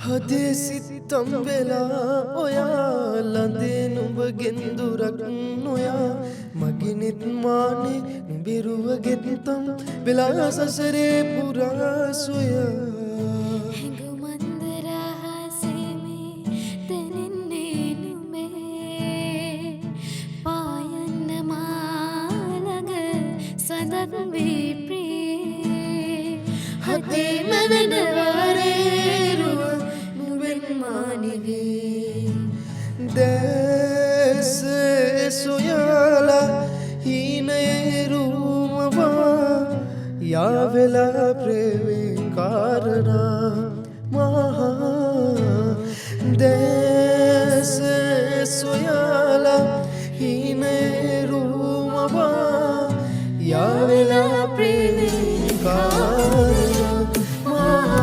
හදේ සිත්තම් වෙලා ඔයා ලඳේ නුඹගෙන් දුරක් නොයා මගේ නෙත් මානේ නුඹෙරුව ගෙත්තම් වෙලා සසරේ පුරා සොයා. හැඟුමන්ද රහසේ මේ දැනෙන්නේ නුඹේ පායන්න මා ළඟ සඳක් වේ ප්‍රියේ. හදේම වෙනවාරේරුව නුවෙන් මානිවේ දැස සොයාලා හීනයේ රූමවා යාවෙලා ප්‍රේමේ කාරණා මහා. දැස සොයාලා හීනයේ රූමවා යාවෙලා ප්‍රේමේ කාරණා මහා.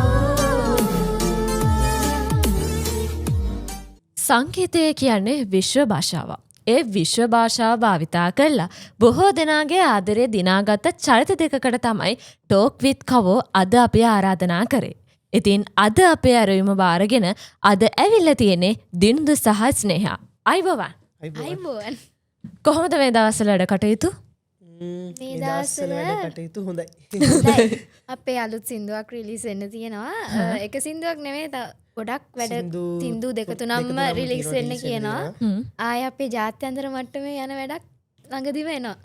සංගීතය කියන්නේ විශ්ව භාෂාවක්. ඒ විශ්ව භාෂාව භාවිතා කරලා බොහෝ දෙනාගේ ආදරය දිනාගත්ත චරිත දෙකකට තමයි ටෝක් විත් කවෝ අද අපි ආරාධනා කරේ. ඉතින් අද අපේ ඇරයුම බාරගෙන අද ඇවිල්ලා තියෙන්නේ දිනුදු සහ ස්නේහා. අයිබෝවන්. අයිබෝවන්. කොහොමද මේ දවස්වල වැඩ කටයුතු? මේ මේ දවස්වල දවස්වල වැඩ කටයුතු හොඳයි. හොඳයි. අපේ අලුත් සින්දුවක් රිලීස් වෙන්න තියෙනවා. එක සින්දුවක් නෙමෙයි, තව ගොඩක් වැඩ සින්දු දෙක තුනක්ම දෙක තුනම රිලීස් තියෙනවා, වෙන්න රිලීස් වෙන්න කියනවා. තියෙනවා. ආයේ අපේ ජාත්‍යන්තර මට්ටමේ යන වැඩක් ළඟදිම එනවා.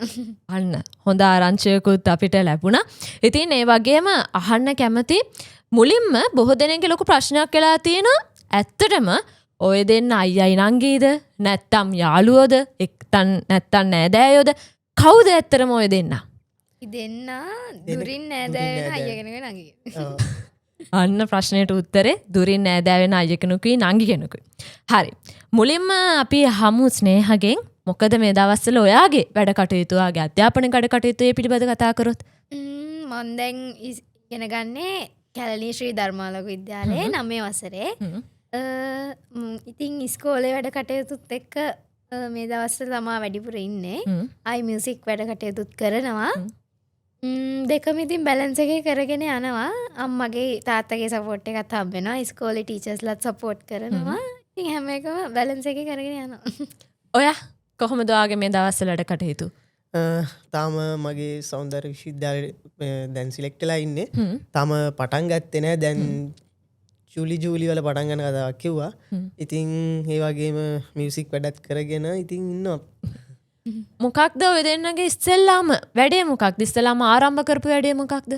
අන්න හොඳ ආරංචියකුත් අපිට ලැබුණා. ඉතින් ඒ වගේම අහන්න කැමති මුලින්ම බොහෝ දෙනෙක්ගේ ලොකු ප්‍රශ්නයක් වෙලා තියෙනවා. ඇත්තටම ඔය දෙන්න අයියයි නංගීද නැත්තම් යාළුවෝද එක්තන් නැත්තම් නෑදෑයෝද, කවුද ඇත්තටම ඔය දෙන්න? දෙන්න දුරින් නෑදෑ වෙන නෑදෑ. අයියා කෙනෙකුයි නංගි කෙනෙකුයි. අන්න ප්‍රශ්නයට උත්තරේ දුරින් නෑදෑ වෙන අයියා කෙනෙකුයි නංගි කෙනෙකුයි. හරි. මුලින්ම අපි අහමු ස්නේහගෙන්, මොකද මේ දවස්වල ඔයාගේ වැඩ කටයුතු, ඔයාගේ අධ්‍යාපන වැඩ කටයුතු ඒ පිළිබඳ කතා කරොත්? මං දැන් ඉගෙන ගන්නේ කැලණිය ශ්‍රී ධර්මාලෝක විද්‍යාලයේ 9 වසරේ. ඉතින් ඉස්කෝලේ වැඩ කටයුතුත් එක්ක මේ දවස්වල තමා වැඩිපුර ඉන්නේ. ආයි මියුසික් වැඩ කටයුතුත් කරනවා. දෙකම ඉතින් බැලන්ස් එකේ කරගෙන යනවා. අම්මගේ තාත්තගේ සපෝට් එකත් හම්බ වෙනවා. ඉස්කෝලේ ටීචර්ස්ලත් සපෝට් කරනවා. ඉතින් හැම එකම බැලන්ස් එකේ කරගෙන යනවා. ඔයා කොහොමද ඔයාගේ මේ දවස්වල වැඩ කටයුතු? තාම මගේ සෞන්දර්ය විශ්වවිද්‍යාලේ දැන් සිලෙක්ට් වෙලා ඉන්නේ. තාම පටන් ගත්තේ නෑ. දැන් ජූලි ජූලි වල පටන් ගන්න කතාවක් කිව්වා. ඉතින් ඒ වගේම මියුසික් වැඩත් කරගෙන ඉතින් ඉන්නවා. මොකක්ද ඔය දෙන්නගේ ඉස්සෙල්ලාම වැඩේ මොකක්ද? ඉස්සෙල්ලාම ආරම්භ කරපු වැඩේ මොකක්ද?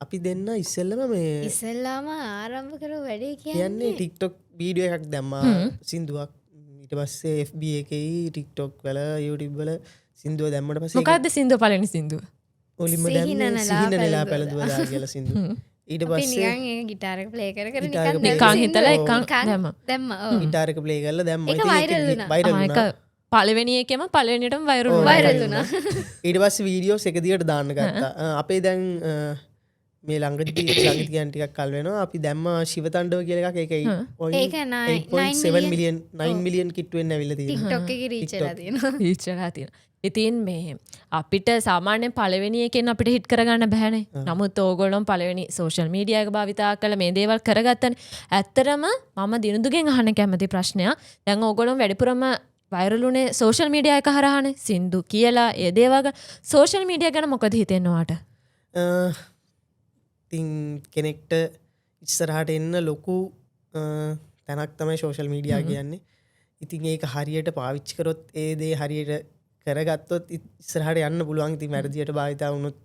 අපි දෙන්න ඉස්සෙල්ලම මේ ඉස්සෙල්ලාම ආරම්භ කරපු වැඩේ කියන්නේ TikTok video එකක් දැම්මා සින්දුවක්. ඊට පස්සේ FB එකේ TikTok වල YouTube වල සින්දුව දැම්මට පස්සේ ඒක මොකක්ද සින්දුව, පළවෙනි සින්දුව? මුලින්ම දැම්මේ සිහිනනලා සිහිනනලා පැළඳුවා. පැළඳුවා කියලා සින්දුව. ඊට අපි පස්සේ නිකන් ඒක ගිටාර් එක ප්ලේ කර කර ගිටාර් එක නිකන් ප්ලේ නිකන් හිතලා ඔව්. එකන් නිකන් දැම්මා. දැම්මා, ඔව්. ගිටාර් එක ප්ලේ කරලා දැම්මා. ඒක ඉතින් ඒක වෛරල් වුණා. වෛරල් ඒක වුණා. පළවෙනි එකෙම පළවෙනියටම වෛරල් ඔව්, වුණා. වෛරල් වුණා. ඊට පස්සේ වීඩියෝස් එක දිගට දාන්න ගත්තා. අපේ දැන් මේ ළඟදී කියන්නේ ටිකක් කල් වෙනවා. අපි දැම්මා ශිව තණ්ඩව කියලා එකක්. ඒක ඒක eight point nine seven million. million, nine ඔව්. million කිට්ටු වෙන්න ඇවිල්ලා තියෙනවා. TikTok එකේ රීච් වෙලා TikTok. තියෙනවා. රීච් වෙලා තියෙනවා. ඉතින් මේ අපිට සාමාන්‍යයෙන් පළවෙනි එකෙන් අපිට හිට් කරගන්න බෑනේ. නමුත් ඕගොල්ලෝ පළවෙනි සෝෂල් මීඩියා එක භාවිතා කරලා මේ දේවල් කරගත්තනේ. ඇත්තටම මම දිනුදුගෙන් අහන්න කැමති ප්‍රශ්නයක්. දැන් ඕගොල්ලෝ වැඩිපුරම වෛරල් වුණේ සෝෂල් මීඩියා එක හරහානේ. සින්දු කියලා ඒ දේවල් සෝෂල් මීඩියා ගැන මොකද හිතෙන්නේ ඔයාට? ඉතින් කෙනෙක්ට ඉස්සරහට එන්න ලොකු තැනක් තමයි සෝෂල් මීඩියා කියන්නේ. ඉතින් ඒක හරියට පාවිච්චි කරොත්, ඒ දේ හරියට කරගත්තොත් ඉස්සරහට යන්න පුළුවන්. ඉතින් වැරදියට භාවිතා වුණොත්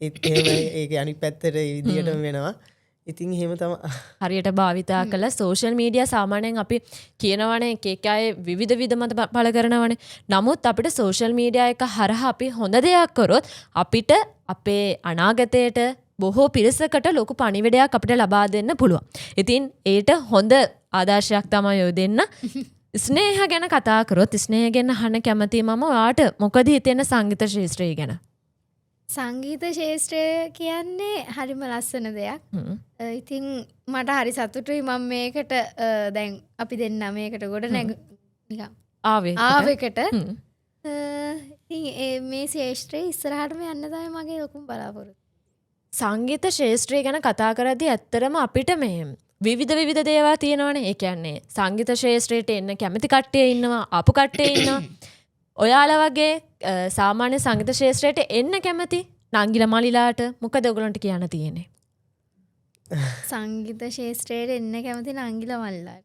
ඒත් එහෙමයි, ඒක අනිත් පැත්තට ඒ විදියටම වෙනවා. ඉතින් එහෙම තමයි. හරියට භාවිතා කළ සෝෂල් මීඩියා සාමාන්‍යයෙන් අපි කියනවනේ එක එක අය විවිධ විධ මත පළ කරනවනේ. නමුත් අපිට සෝෂල් මීඩියා එක හරහා අපි හොඳ දෙයක් කරොත් අපිට අපේ අනාගතයට බොහෝ පිරිසකට ලොකු පණිවිඩයක් අපිට ලබා දෙන්න පුළුවන්. ඉතින් ඒට හොඳ ආදර්ශයක් තමයි ඔය දෙන්න. ස්නේහ ගැන කතා කරොත් ස්නේහ ගැන අහන්න කැමතියි මම. ඔයාට මොකද හිතෙන සංගීත ක්ෂේත්‍රය ගැන? සංගීත ක්ෂේත්‍රය කියන්නේ හරිම ලස්සන දෙයක්. ඉතින් මට හරි සතුටුයි මම මේකට, දැන් අපි දෙන්න මේකට ගොඩ නැග නිකන් ආවේ එකට. ආවෙකට. ඉතින් මේ ක්ෂේත්‍රයේ ඉස්සරහටම යන්න තමයි මගේ ලොකුම බලාපොරොත්තුව. සංගීත ක්ෂේත්‍රය ගැන කතා කරද්දී ඇත්තටම අපිට මේ විවිධ විවිධ දේවල් තියෙනවනේ. ඒ කියන්නේ සංගීත ක්ෂේත්‍රයට එන්න කැමති කට්ටිය ඉන්නවා, ආපු කට්ටිය ඉන්නවා. ඔයාලා වගේ සාමාන්‍ය සංගීත ක්ෂේත්‍රයට එන්න කැමති නංගිලා මල්ලිලාට මොකද ඔයගොල්ලන්ට කියන්න තියෙන්නේ? සංගීත ක්ෂේත්‍රයට එන්න කැමති නංගිලා මල්ලිලාට.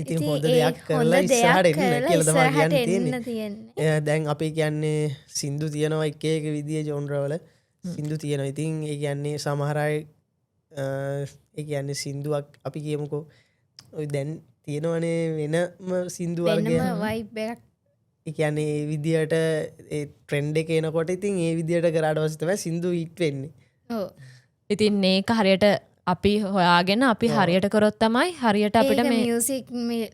ඉතින් හොඳ දෙයක් කරලා ඉස්සරහට එන්න කියලා තමයි කියන්න තියෙන්නේ. තියෙන්නේ. දැන් අපි කියන්නේ සින්දු තියෙනවා එක එක විදියේ ජොන්ර් වල සින්දු තියෙනවා. ඉතින් ඒ කියන්නේ සමහර අය ඒ කියන්නේ සින්දුවක් අපි කියමුකෝ ඔය දැන් තියෙනවනේ වෙනම සින්දු වර්ගයක්. වෙනම වයිබ් එකක්. ඒ කියන්නේ ඒ විදියට ඒ ට්‍රෙන්ඩ් එක එනකොට ඉතින් ඒ විදියට කරාට පස්සේ තමයි සින්දු හිට් වෙන්නේ. ඔව්. ඉතින් මේක හරියට අපි හොයාගෙන අපි හරියට කරොත් තමයි හරියට අපිට ඒක මේ මියුසික්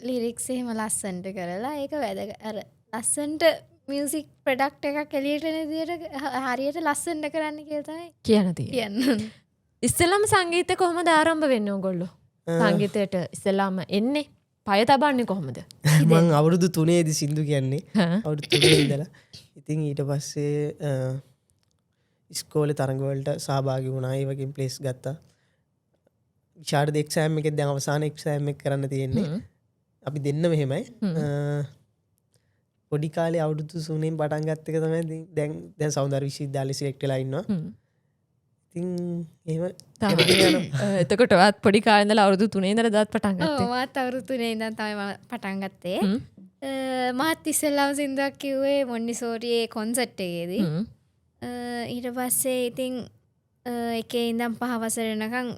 ලිරික්ස් එහෙම ලස්සනට කරලා ඒක වැදගත්. අර ලස්සනට මියුසික් ප්‍රොඩක්ට් එකක් එළියට එන විදියට හරියට ලස්සනට කරන්න කියලා තමයි කියන්න තියෙන්නේ. කියන්න. ඉස්සෙල්ලාම සංගීතය කොහොමද ආරම්භ වෙන්නේ ඔයගොල්ලෝ? සංගීතයට ඉස්සෙල්ලාම එන්නේ පය තබන්නේ කොහොමද? මං අවුරුදු 3 සින්දු කියන්නේ. අවුරුදු 3 ඉඳලා. ඉතින් ඊට පස්සේ ඉස්කෝලේ තරඟ වලට සහභාගී වුණා. ඒ වගේම ප්ලේස් ගත්තා. විශාරද එක්සෑම් එකෙත් දැන් අවසාන එක්සෑම් එක කරන්න තියෙන්නේ. අපි දෙන්නම එහෙමයි. පොඩි කාලේ අවුරුදු 3 පටන් ගත්ත එක තමයි දැන් සෞන්දර්ය විශ්වවිද්‍යාලේ සිලෙක්ට් වෙලා ඉන්නවා. ඉතින් එහෙම කැමතිම යනවා. එතකොට ඔයත් පොඩි කාලේ ඉඳලා අවුරුදු 3 ඉඳලා දාත් පටන් ඔව්, ගත්තේ? මාත් අවුරුදු 3 ඉඳන් තමයි මම පටන් ගත්තේ. මාත් ඉස්සෙල්ලාම සින්දුවක් කිව්වේ මොන්ටිසෝරියේ කොන්සර්ට් එකේදී. ඊට පස්සේ ඉතින් එකේ ඉඳන් 5 වසර වෙනකන්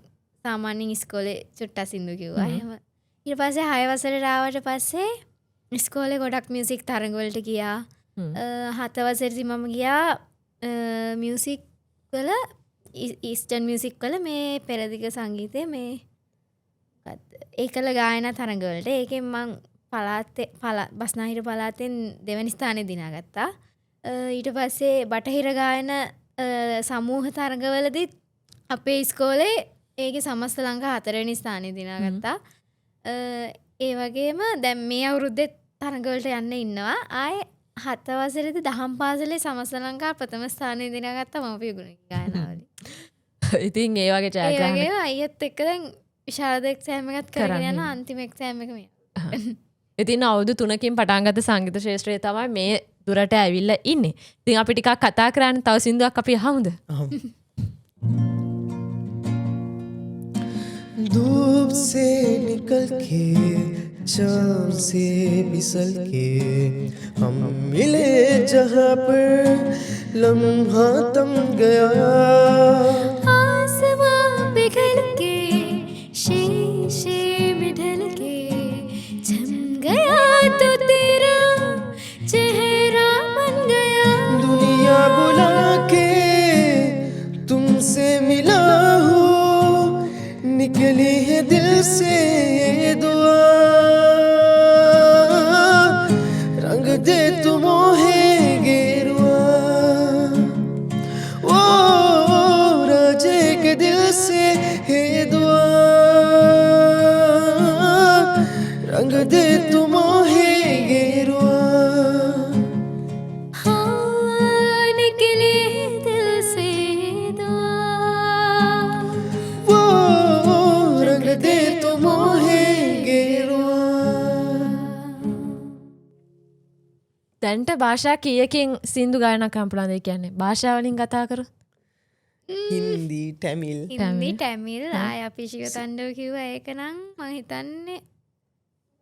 සාමාන්‍යයෙන් ඉස්කෝලේ චුට්ටක් සින්දු කිව්වා. එහෙම. ඊට පස්සේ 6 වසරට ආවට පස්සේ ඉස්කෝලේ ගොඩක් මියුසික් තරඟ වලට ගියා. 7 වසරේදී මම ගියා මියුසික් වල ඊස්ටර්න් මියුසික් වල මේ පෙරදිග සංගීතයේ මේ මොකද්ද? ඒකල ගායනා තරඟ වලට. ඒකෙන් මං බස්නාහිර පළාතෙන් දෙවැනි ස්ථානය දිනාගත්තා. ඊට පස්සේ බටහිර ගායන සමූහ තරඟවලදීත් අපේ ඉස්කෝලේ ඒකේ සමස්ත ලංකා 4වෙනි ස්ථානය දිනාගත්තා. ඒ වගේම දැන් මේ අවුරුද්දෙත් තරඟවලට යන්න ඉන්නවා. ආයේ 7 වසරේදී දහම් පාසලේ සමස්ත ලංකා ප්‍රථම ස්ථානය දිනාගත්තා මම පියුගුණ ගායනාවලින්. ඉතින් ඒ වගේ ඒ ජයග්‍රහණ වගේම අයියත් එක්ක දැන් විශාරද එක්සෑම් එකත් කරගෙන කරන්න යනවා. ඉන්නවා. අන්තිම එක්සෑම් එක මේ. ඉතින් අවුරුදු 3කින් පටන් ගත්ත සංගීත ක්ෂේත්‍රය තමයි මේ දුරට ඇවිල්ලා ඉන්නේ. ඉතින් අපි ටිකක් කතා කරන්න තව සින්දුවක් අපි අහමුද? අහමු. धूप से निकल के चांद से फिसल के हम मिले जहाँ पर लम्हा थम गया। आसमां पिघल के शीशे में ढल के जम गया तो तेरा चेहरा बन गया। दुनिया बुला के तुमसे मिला हूँ, निकली है दिल से ये दुआ। रंग दे तुम है गेरुआ, ओ राजे के दिल से है दुआ। रंग दे तुम है गेरुआ। हाँ निकले दिल से दुआ, वो रंग दे तुम है गेरुआ। දැන්ට භාෂා කීයකින් සින්දු ගායනා කරන්න පුළුවන්ද? ඒ කියන්නේ භාෂා වලින් කතා කරොත්? හින්දි, ටැමිල්. හින්දි, ටැමිල්, ආය අපි ශිව තණ්ඩව කිව්වා. ඒක නම් මං හිතන්නේ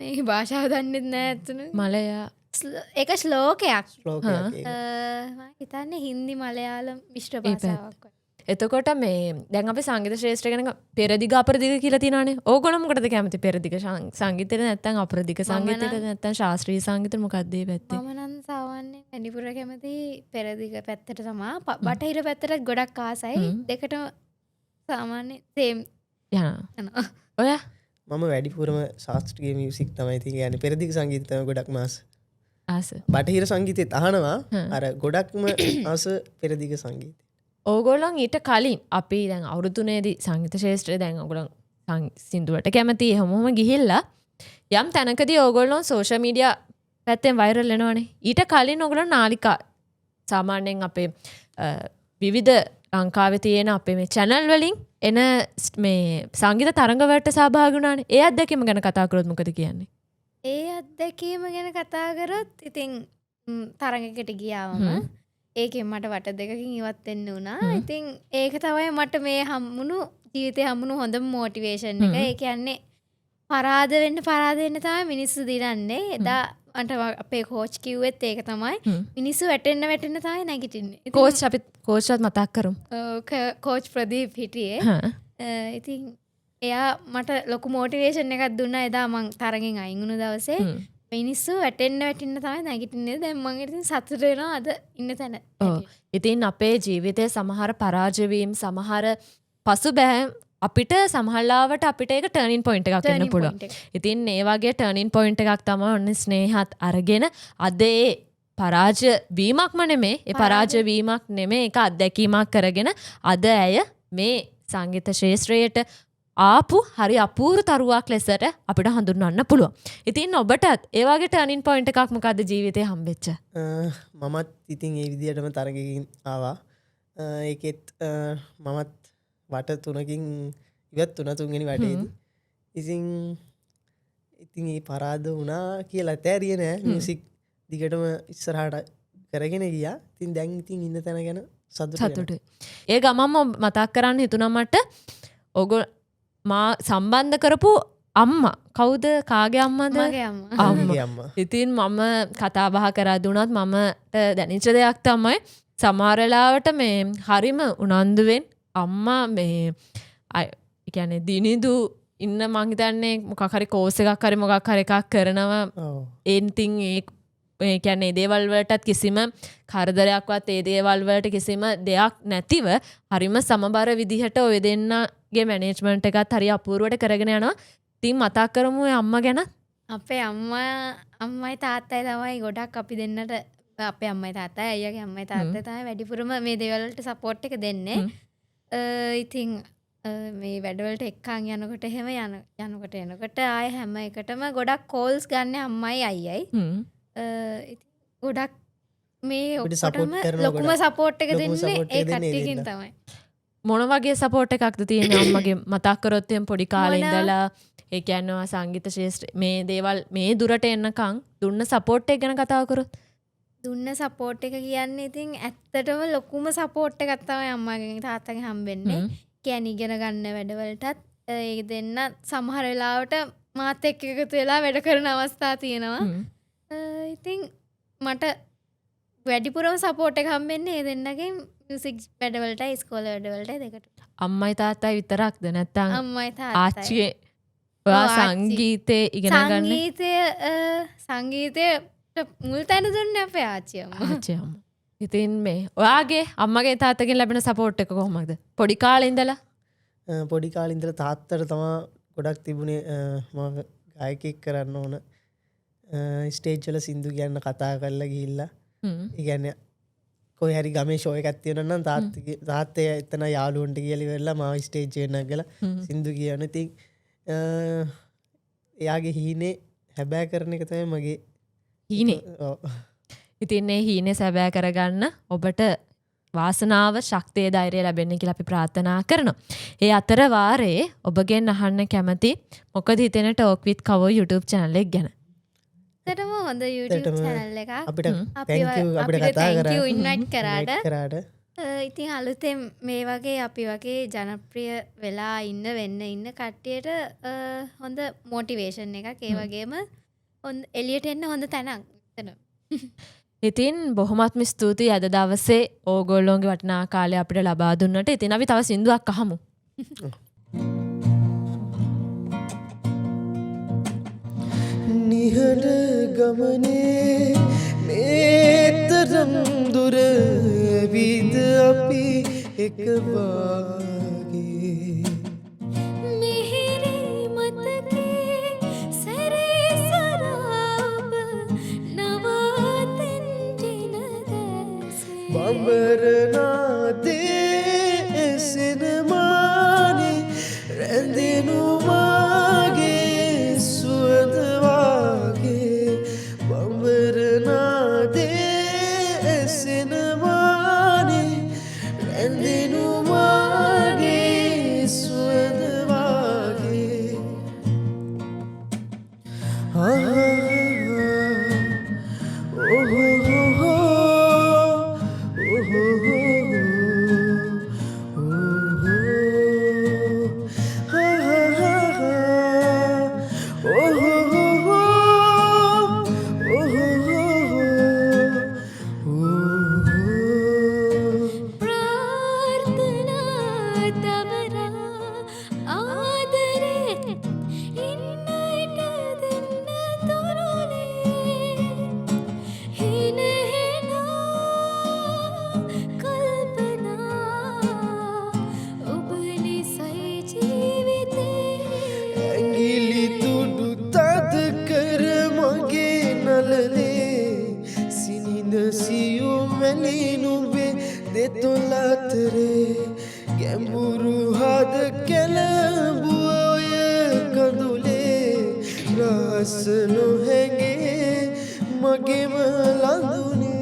මේ භාෂාව දන්නෙත් නෑ ඇත්තටම. මලයා. ඒක ශ්ලෝකයක්. ශ්ලෝකයක් ඒක. මං හිතන්නේ හින්දි මලයාලම් මිශ්‍ර ඒ පැත්ත. භාෂාවක් වගේ. එතකොට මේ දැන් අපි සංගීත ක්ෂේත්‍රය ගැන පෙරදිග අපරදිග කියලා තියෙනවානේ. ඕගොල්ලෝ මොකටද කැමති? පෙරදිග සංගීතෙට නැත්නම් අපරදිග සංගීතෙට නැත්නම් ශාස්ත්‍රීය සංගීතෙට මොකක්ද ඒ පැත්තේ? මම නම් සාමාන්‍යයෙන් වැඩිපුර කැමති පෙරදිග පැත්තට තමා. බටහිර පැත්තටත් ගොඩක් ආසයි. දෙකටම සාමාන්‍ය සේම් යනවා. යනවා. ඔයා? මම වැඩිපුරම ශාස්ත්‍රීය මියුසික් තමයි ඉතින් කියන්නේ. පෙරදිග සංගීතය තමයි ගොඩක්ම ආස. ආස. බටහිර සංගීතෙත් අහනවා. අර ගොඩක්ම ආස පෙරදිග සංගීතය. ඕගොල්ලන් ඊට කලින් අපි දැන් අවුරුදු තුනේදී සංගීත ක්ෂේත්‍රය දැන් ඕගොල්ලන් සින්දුවට කැමති එහෙම ඔහොම ගිහිල්ලා යම් තැනකදී ඕගොල්ලන් සෝෂල් මීඩියා පැත්තෙන් වෛරල් වෙනවනේ. ඊට කලින් ඕගොල්ලන් නාලිකා සාමාන්‍යයෙන් අපේ විවිධ ලංකාවේ තියෙන අපේ මේ චැනල් වලින් එන මේ සංගීත තරඟ වලට සහභාගී වුණානේ. ඒ අත්දැකීම ගැන කතා කරොත් මොකද කියන්නේ? ඒ අත්දැකීම ගැන කතා කරොත් ඉතින් තරඟයකට ගියාවම ඒකෙන් මට වට දෙකකින් ඉවත් වෙන්න වුණා. ඉතින් ඒක තමයි මට මේ හම්බුණු ජීවිතේ හම්බුණු හොඳම මොටිවේෂන් එක. ඒ කියන්නේ පරාද වෙන්න පරාද වෙන්න තමයි මිනිස්සු දිනන්නේ. එදා මට අපේ කෝච් කිව්වෙත් ඒක තමයි. මිනිස්සු වැටෙන්න වැටෙන්න තමයි නැගිටින්නේ. කෝච් අපි කෝච්වත් මතක් කරමු. කෝච් ප්‍රදීප් හිටියේ. ඉතින් එයා මට ලොකු මොටිවේෂන් එකක් දුන්නා එදා මං තරගෙන් අයින් වුණු දවසේ. මිනිස්සු වැටෙන්න වැටෙන්න තමයි නැගිටින්නේ. දැන් මං ඉතින් සතුටු වෙනවා අද ඉන්න තැන. ඉතින් අපේ ජීවිතේ සමහර පරාජය වීම්, සමහර පසුබෑම් අපිට සමහරලාවට අපිට ඒක ටර්නින් පොයින්ට් එකක් වෙන්න පුළුවන්. ඉතින් ඒ වගේ ටර්නින් පොයින්ට් එකක් තමයි ඔන්න ස්නේහත් අරගෙන අද ඒ පරාජය වීමක්ම නෙමේ, ඒ පරාජය වීමක් නෙමේ, ඒක අත්දැකීමක් කරගෙන අද ඇය මේ සංගීත ක්ෂේත්‍රයට ආපු හරි අපූර්ව තරුවක් ලෙසට අපිට හඳුන්වන්න පුළුවන්. ඉතින් ඔබටත් ඒ වගේ ටර්නින් පොයින්ට් එකක් මොකද්ද ජීවිතේ හම්බෙච්ච? මමත් ඉතින් ඒ විදිහටම තරගයකින් ආවා. ඒකෙත් මමත් වට තුනකින් ඉවත් වුණා තුන්වෙනි වටේදී. ඉතින් ඒ පරාද වුණා කියලා ඇතෑරියේ නෑ. මියුසික් දිගටම ඉස්සරහට කරගෙන ගියා. ඉතින් දැන් ඉතින් ඉන්න තැන ගැන සතුටු වෙනවා. සතුටුයි. ඒ ගමන්ම මතක් කරන්න හිතුණා මට මා සම්බන්ධ කරපු අම්මා කවුද? කාගේ අම්මද? මගේ අම්මා. අම්මා. මගේ අම්මා. ඉතින් මම කතා බහ කරද්දී වුණත් මමට දැනෙච්ච දෙයක් තමයි සමහර වෙලාවට මේ හරිම උනන්දුවෙන් අම්මා මේ ඒ කියන්නේ දිනිදු ඉන්න මං හිතන්නේ මොකක් හරි කෝස් එකක් හරි මොකක් හරි එකක් කරනවා. ඒ ඉතින් ඒ කියන්නේ ඒ දේවල් වලටත් කිසිම කරදරයක්වත් ඒ දේවල් වලට කිසිම දෙයක් නැතිව හරිම සමබර විදිහට ඔය දෙන්නගේ මැනේජ්මන්ට් එකත් හරි අපූර්වට කරගෙන යනවා. ඉතින් මතක් කරමු ඔය අම්මා ගැන. අපේ අම්මයි තාත්තයි තමයි ගොඩක් අපි දෙන්නට, අපේ අම්මයි තාත්තයි අයියාගේ අම්මයි තාත්තයි තමයි වැඩිපුරම මේ දේවල් වලට සපෝට් එක දෙන්නේ. ඉතින් මේ වැඩවලට එක්කන් යනකොට එහෙම යනකොට එනකොට ආයෙ හැම එකටම ගොඩක් කෝල්ස් ගන්න අම්මයි අයියයි. ඉතින් ගොඩක් මේ අපිට ඔක්කොටම සපෝට් කරනවා ලොකුම ගොඩක්. සපෝට් එක ලොකුම දෙන්නේ සපෝට් ඒ එක දෙන්නේ ඒ කට්ටියකින් දෙන්නා. තමයි. මොන වගේ සපෝට් එකක්ද තියෙන්නේ අම්මගේ? මතක් කරොත් එහෙම පොඩි කාලේ ඉඳලා ඒ කියන්නේ ඔයා සංගීත ක්ෂේත්‍රේ මේ දේවල් මේ දුරට එන්නකම් දුන්න සපෝට් එක ගැන කතා කරොත්. දුන්න සපෝට් එක කියන්නේ ඉතින් ඇත්තටම ලොකුම සපෝට් එකක් තමයි අම්මාගෙන් තාත්තගෙන් හම්බෙන්නේ. කියන්නේ ඉගෙන ගන්න වැඩවලටත් ඒ දෙන්න සමහර වෙලාවට මාත් එක්ක එකතු වෙලා වැඩ කරන අවස්ථා තියෙනවා. ඉතින් මට වැඩිපුරම සපෝට් එක හම්බෙන්නේ ඒ දෙන්නගෙන් මියුසික් වැඩවලටයි ඉස්කෝලේ වැඩවලටයි දෙකට. අම්මයි තාත්තයි විතරක්ද නැත්නම් අම්මයි තාත්තයි. ආච්චියේ ඔයා ඔව්, ආච්චි. සංගීතේ ඉගෙන ගන්න? සංගීතයට මුල් තැන දුන්නේ අපේ ආච්චි අම්මා. ආච්චි අම්මා. ඉතින් මේ ඔයාගේ අම්මගේ තාත්තගෙන් ලැබෙන සපෝට් එක කොහොමද? පොඩි කාලේ ඉඳලා? පොඩි කාලේ ඉඳලා තාත්තට තමා ගොඩක් තිබුණේ මම ගායකයෙක් කරන්න ඕන. ස්ටේජ් වල සින්දු කියන්න කතා කරලා ගිහිල්ලා. ඒ කියන්නේ කොහේ හරි ගමේ ෂෝ එකක් තියෙනවා නම් තාත්තේ එතන යාළුවන්ට කියලා ඉවරලා මාව ස්ටේජ් එකට නැගලා සින්දු කියන. ඉතින් එයාගේ හීනේ හැබෑ කරන එක තමයි මගේ හීනේ. ඔව්. ඉතින් මේ හීනේ සැබෑ කරගන්න ඔබට වාසනාව, ශක්තිය, ධෛර්යය ලැබෙන්න කියලා අපි ප්‍රාර්ථනා කරනවා. ඒ අතර වාරේ ඔබගෙන් අහන්න කැමති මොකද හිතෙන Talk with Kavo YouTube channel එක ගැන? ඇත්තටම හොඳ YouTube ඇත්තටම channel එකක්. අපිට thank you අපිට අපිට කතා thank කරා. you invite කරාට. invite කරාට. ඉතින් අලුතෙන් මේ වගේ අපි වගේ ජනප්‍රිය වෙලා ඉන්න වෙන්න ඉන්න කට්ටියට හොඳ මොටිවේෂන් එකක්. ඒ වගේම එළියට එන්න හොඳ තැනක්. එතන. ඉතින් බොහොමත්ම ස්තුතියි අද දවසේ ඕගොල්ලෝගේ වටිනා කාලය අපිට ලබා දුන්නට. ඉතින් අපි තව සින්දුවක් අහමු. නිහඬ ගමනේ මේතරම් දුර ඇවිද අපි එක වාගේ. මිහිරි මතකේ සැරේ සරාප නවාතැන් ගෙන දැසේ. බඹරනාදේ ඇසෙන මානේ රැඳෙනු මාගේ සුවඳ වාගේ. බඹරනාදේ ඇසෙන මානේ රැඳෙනු දෙතුල් අතරේ ගැඹුරු හද කැළඹුව ඔය කඳුලේ රහස නොහැඟේ මගෙම ලඳුනේ.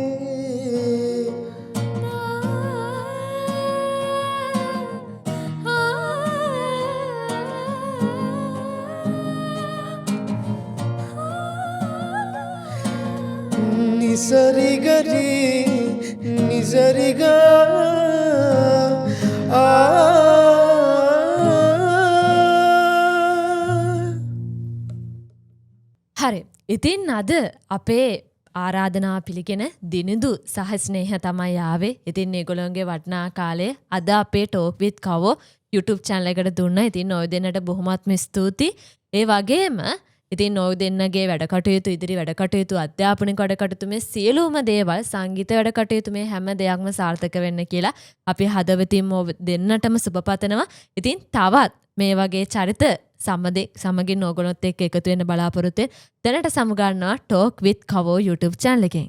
නිසරිගරි නිසරිගා ආ. හරි. ඉතින් අද අපේ ආරාධනාව පිළිගෙන දිනිඳු සහ ස්නේහ තමයි ආවේ. ඉතින් ඒගොල්ලන්ගේ වටිනා කාලය අද අපේ ටෝක් විත් කවෝ YouTube channel එකට දුන්නා. ඉතින් ඔය දෙන්නට බොහොමත්ම ස්තුතියි. ඒ වගේම ඉතින් ඔය දෙන්නගේ වැඩ කටයුතු, ඉදිරි වැඩ කටයුතු, අධ්‍යාපනික වැඩ කටයුතු මේ සියලුම දේවල්, සංගීත වැඩ කටයුතු මේ හැම දෙයක්ම සාර්ථක වෙන්න කියලා අපි හදවතින්ම ඔබ දෙන්නටම සුබ පතනවා. ඉතින් තවත් මේ වගේ චරිත සමගින් ඕගොල්ලොත් එක්ක එකතු වෙන්න බලාපොරොත්තු වෙන. දැනට සමුගන්නවා ටෝක් විත් කවෝ YouTube channel එකෙන්.